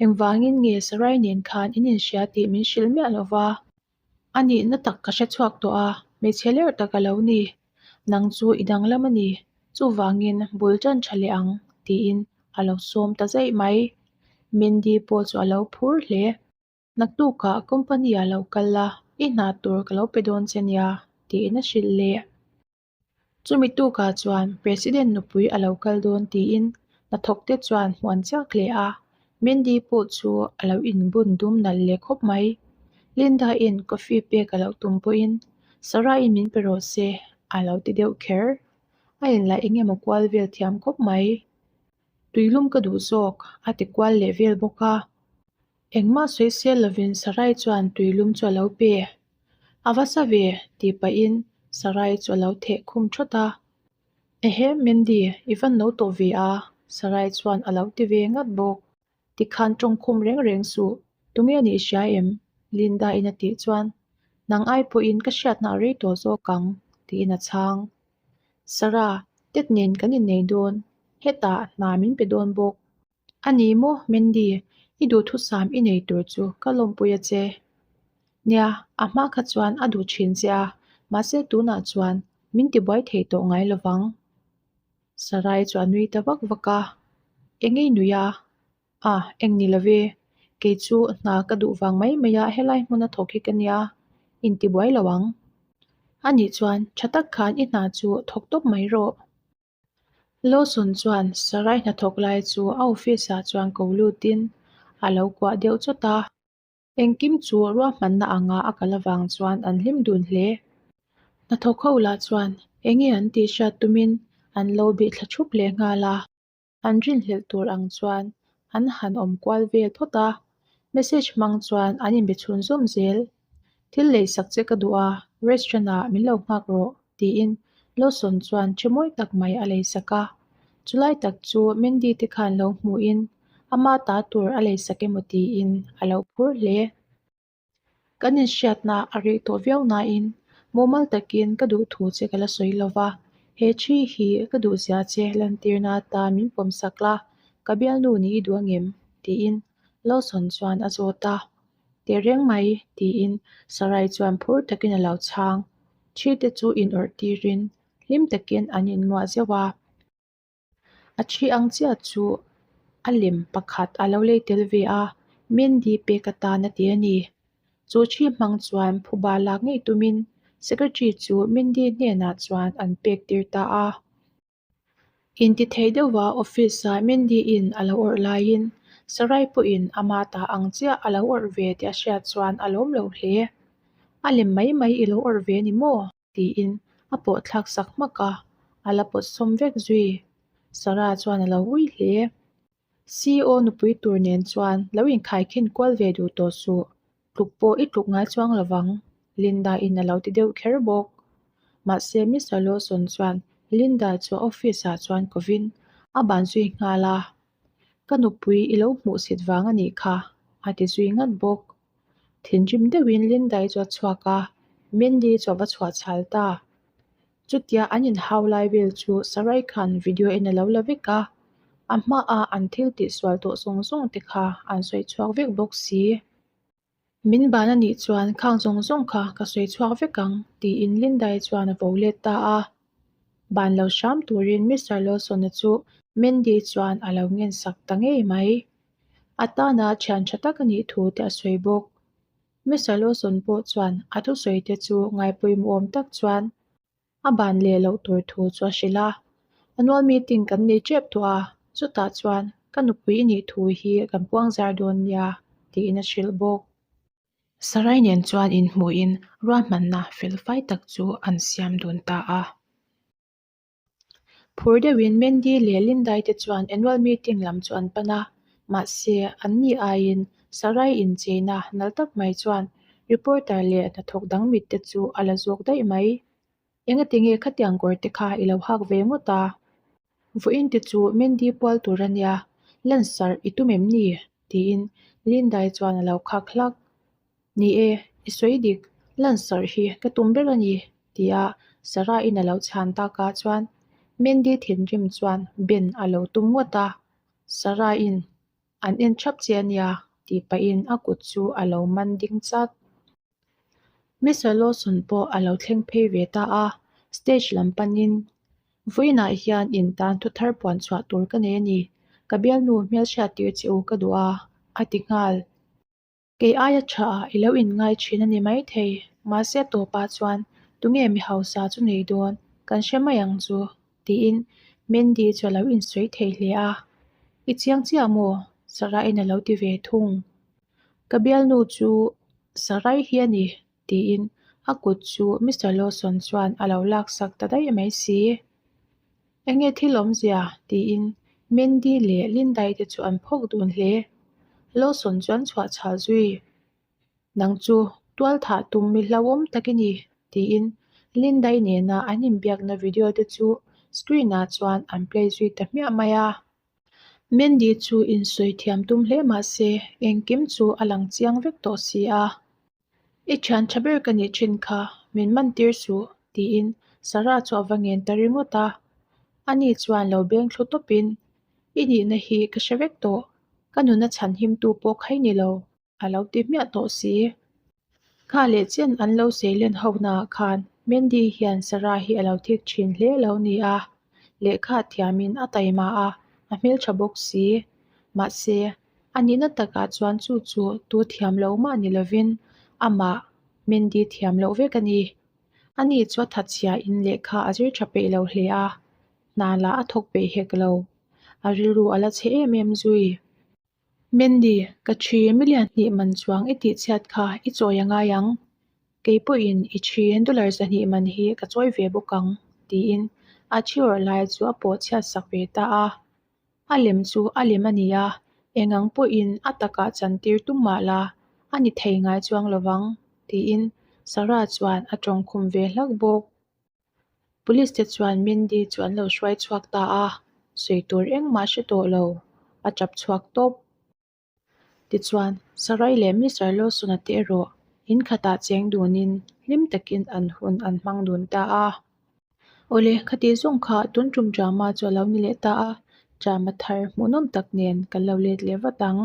Engvangin nge Sarai nen khan in inhria tih min hrilh miah lo va? A nihna tak ka hre chhuak tawh a, hmeichhe lerh tak a lo ni. Nang chu i danglam a ni, chuvangin bul tan tha leh ang, tiin a lo sawm ta zaih mai. Mandy pawh chu a lo phur hle. Naktukah company ah lo kal la, i hna tur ka lo pe dawn che nia, tiin a hrilh leh. Chumi tukah chuan President nupui a lo kal dawn tiin hnathawkte chuan hmuh an chak hle a, Mandy pawh chu a lo inbun dum nalh leh khawp mai. Linda-in coffee pek a lo tum pawhin Sarah-in min pe rawh se a lo ti deuh kher. A inla eng emaw kual vel thiam khawp mai. Tuilum ka duh zawk a ti kual leh vel bawk a. Engmah sawi sel lovin Sarai chuan tuilum chu a lo pe. A va sa ve, tih pahin Sarai chu a lo theh khum thawt a. Ehe, Mandy, i van no tawh ve a, Sarai chuan a lo ti ve ngat bawk. Tikhan tawng khum reng reng suh, tunge nih hria em? Linda-in a tih chuan, Nang ai pawhin ka hriatna a rei tawh zawk ang, tiin a chhang. Sarah, Ted nen kan innei dawn, hetah hna min pe dawn bawk. A ni maw, Mandy, i duhthusam i nei tur chu ka lawmpui a che. Nia, a hma kha chuan a duh thin che a, mahse tunah chuan min tibuai thei tawh ngai lo vang. Sarai chu a nui ta vak vak a, Eng ei nui a? Ah, eng ni lo ve, kei chu hna ka duh vang mai mai a helai hmun a thawk hi ka nia, intibuai lo ang. A nih chuan tha tak khan i hna chu thawk tawp mai rawh. Lawson chuan Sarai hnathawk lai chu a office ah chuan ko lutin a lo kuah deuh chawt a. Engkim chu ruahmanna anga a kal avang chuan an hlim dun hle. Hnathawk ho lah chuan enge an tih hriat tumin an lo bih thla thup leh nghal a. An rinhlelh tur ang chuan an han awm kual vel phawt a, message hmang chuan an inbe chhun zawm zel. Thil leisak che ka duh a, restaurant ah min lo nghak rawh tiin Lawson chuan ṭhe mawi tak mai a leisak a. Chulai tak chu Mandy te khan lo hmuhin ama ta tur a leisak emaw tiin a lo phur hle. Kan inhriatna a rei tawh viau nain mumal takin ka duh thu che ka la sawi lo va, he thi hi ka duhzia che lantirna atan min pawmsak la, ka bialnu ni i duh angem? tiin Lawson chuan a zawt a. Tehreng mai, tiin Sarai chuan phur takin a lo chhang. Thi te chu inawrh tirin hlim takin an inmuah zeuh a. A thi ang chiah chu a lem pakhat a lo lei tel ve a, Mandy pek atan a ti a ni. Chu thi hmang chuan phuba lak ngei tumin Secretary chu Mandy hnenah chuan an pek tir ta a. Intithei deuha office-ah Mandy-in a lo awrh laiin Sarai pawhin ama ta ang chiah a lo awrh ve tih a hriat chuan a lawm lo hle. A lem mai mai i lo awrh ve ni maw? tiin a pawh thlak sak hmak a, a la pawt sawm vek zui. Sarah chuan a lo ui hle. CEO nupui tur nen chuan lo inkhaikhin kual ve duh tawh suh, tluk pawh i tluk ngai chuang lovang, Linda-in a lo ti deuh kher bawk. Mahse Mister Lawson chuan Linda chu a office-ah chuan kovin a ban zui nghal a, Ka nupui i lo hmuhsit vang a nih kha, a ti zui ngat bawk. Thinrim deuhin Lindai chu a chhuak a, Mandy chu a va chhuah chhal ta. Chutia an inhau lai vel chu Sarai khan video en a lo la vek a, a hmaah an thil tihsual tawh zawng zawng te kha an sawi chhuak vek bawk si. Min ban a nih chuan khang zawng zawng kha ka sawi chhuak vek ang, tiin Linda-i chuan a vo let ta a. Ban lo hram turin Mister Lawson-a chu Mandy chuan a lo ngen sak ta ngei mai. A tana thian tha tak a nih thu te a sawi bawk. Mister Lawson pawh chuan a thusawi te chu ngaipawimawhawm tak chuan a ban leh loh tur thu chu a hrilh a. Annual meeting kan nei tep tawh a, chutah chuan ka nupui i nih thu hi kan puang zar dawn nia tiin a hrilh bawk. Sarai nen chuan inhmuhin ruahmanna fel fai tak chu an siam dun ta a. Phur deuhin Mandy leh Lindai te chuan annual meeting lam chu an pan a, mahse an ni aiin Sarai incheina nal tak mai chuan reporter leh hnathawk dang mit te chu a la zawk daih mai. Engatinge khatiang kawr te kha i lo hak ve ngawt a? Vawiin te chu Mandy pual tur a nia, lansarh i tum em ni? tiin Lindai chuan a lo khak hlak. Ni e, i sawi dik, lansarh hi ka tum ber a ni, tia Sarah-in a lo chhan takah chuan Mandy thinrim chuan Ben a lo tum ngawt a, Sarah-in an en thap che a nia tih pahin a kut chu a lo man ding chat. Mister Lawson pawh a lo thleng phei ve ta a, stage lam panin Vawiinah hian in tan thu thar puan chhuah tur ka nei a ni, ka bialnu hmelhriat tir che u ka duh a, a ti nghal. Kei aia tha ah i lo inngai thin a ni maithei, mahse a tawpah chuan tunge mi hausa chu nei dawn kan hre mai ang chu, tiin Mandy chu a lo insawi thei hle a. I chiang chiah maw? Sarah-in a lo ti ve thung. Ka bialnu chu Sarai hi a ni, tiin a kut chu Mister Lawson chuan a lo laksak ta daih mai si. Enge thil awmzia? tiin Mandy leh Lindai te chu an phawk dun hle. Lawson chuan chhuah chhal zui. Nang chu tual thah tum mi hlauhawm tak i ni, tiin Lindai nena an inbiakna video te chu screen ah chuan an play zui ta hmiah mai a. Mandy chu insawi thiam tum hle mah se engkim chu a lang chiang vek tawh si a. I thian tha ber ka nih thin kha, min man tir suh, tiin Sarah chu a va ngen ta ringawt a. Ani chuan lo beng thlu tawpin, I nihna hi ka hre vek tawh, ka nuna chhan himtu pawh kha i ni lo, a lo ti hmiah tawh si. Kha leh chen an lo seilen ho naah khan Mandy hian Sarah hi a lo thik thin hle lo ni a, lehkha thiamin a taima a, a hmeltha bawk si. Mahse, A nihna takah chuan chu chu tu thiam loh mah ni lovin amah Mandy thiam loh vek a ni. Ani chu a thatchhia in lehkha a zir tha peih lo hle a, hna lah a thawk peih hek lo. A rilru a la chhe em em zui. Mandy, ka thi million hnih man chuang i tihchhiat kha i chawi a ngai ang. Kei pawhin i thi dollar 200 man hi ka chawi ve bawk ang, tiin a thi awrh lai chu a pawh chhiat sak ve ta a. A lem chu a lem a ni a, eng ang pawhin a takah chantir tum mah la, a ni thei ngai chuang lo vang, tiin Sarah chuan a tawngkhum ve hlak bawk. Police te chuan Mindy chu an lo hruai chhuak ta a, sawi tur engmah hre tawh lo, a tap chhuak tawp. Tichuan, Sarai leh Mister Lawson-a te erawh in khatah cheng dunin hlim takin an hun an hmang dun ta a. Awle, khati zawng kha tun tum drama chu a lo ni leh ta a, drama thar hmuhnawm tak nen kan lo let leh vat ang.